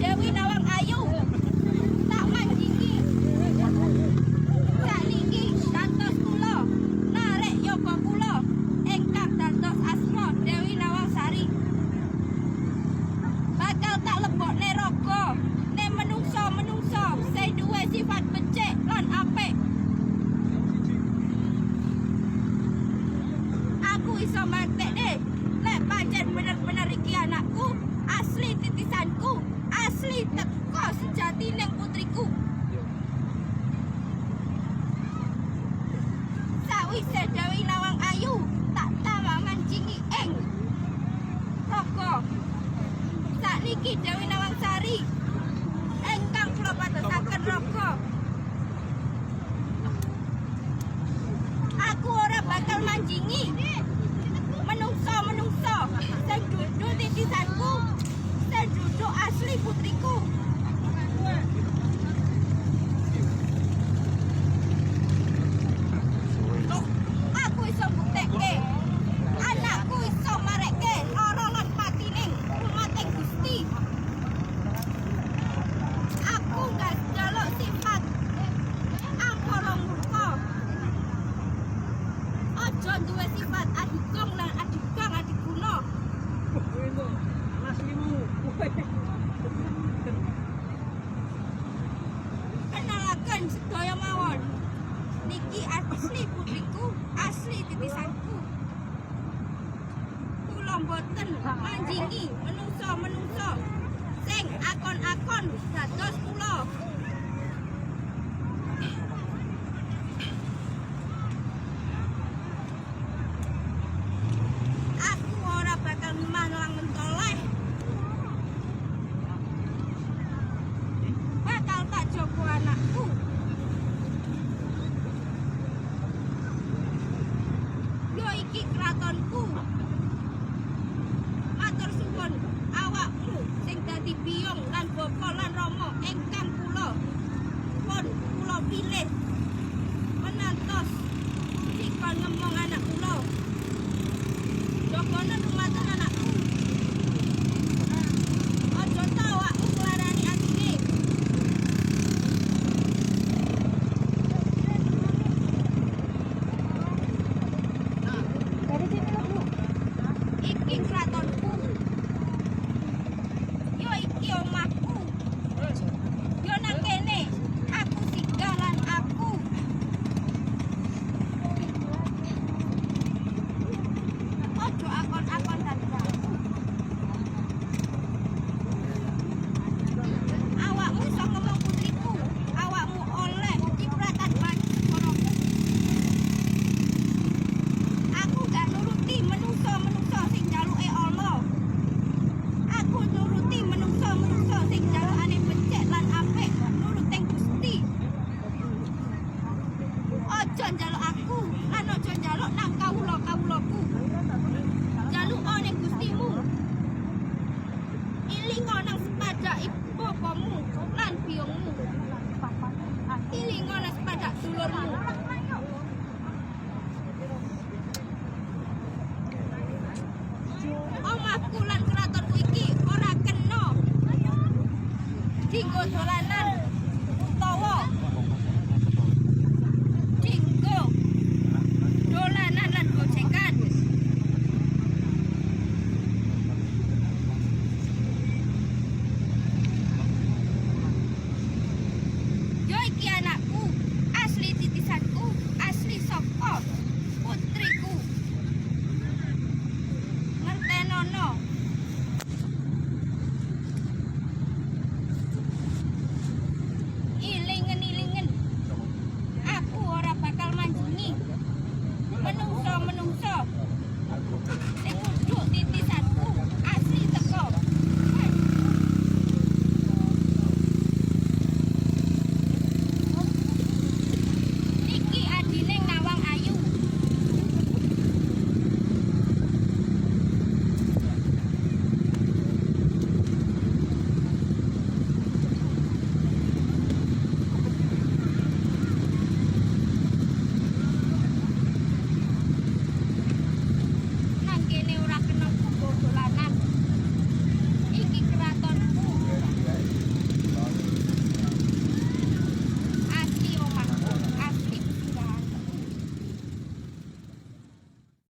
Dewi Nawang Ayu tak manjingi. Sakniki dados kula narik yoga kula ingkang dados asma Dewi Nawang Sari. Bakal tak lebokne raga ne menungso-menungso sing duwe sifat becik lan apik. Aku iso mbuktekne lek pancen bener-bener iki anakku, asli titisanku, asli teko sejatine putriku. Sawise Dewi Nawang Ayu tak tawang manjingi ing raga. Sakniki Dewi Nawang Sari ingkang kula padosaken raga. Aku ora bakal manjingi menungso-menungso sing dudu titisanku, sing dudu asli putriku. Aku iso mbuktekke anakku iso marekke lara lan patining umating Gusti. Aku gak njaluk sifat angkara murka. Aja duwe sifat adigong lan adigang adiguna. Kenalaken sedaya mawon. Niki asli putriku, asli titisanku. Kula mboten manjingi menungso-menungso sing akon-akon dados kula. Aku ora bakal malang mentoleh. Bakal tak jogo anakku. Yo iki kratonku. Matur suwun awakmu sing dadi biyung lan bapa lan rama ingkang kula pun kula pilih menantos dikon ngemong anak kula. Jogono rumatan anakku. Aja tau awakmu nglarani atine. Dari sini loh, Bu. Iki kratonku. Yo iki omahku. Yo nang kene aku singgah lan aku. Ojo akon-akon dadi aku. Awakmu iso ngomong putriku, awakmu oleh cipratan banyu segaraku. Aku gak nuruti menungso-menungso sing jaluke Allah. Aku nuruti menungso-menungso sing jalukane becik lan apik nurut ing Gusti. Aja njaluk aku lan aja njaluk nang kawula-kawulaku. Jaluk ning Gustimu. Ilingo nang sepadak ibu bapamu lan biyungmu. Ilingo nang sepadak dulurmu. Omahku lan keratonku iki ora kena dinggo dolanan.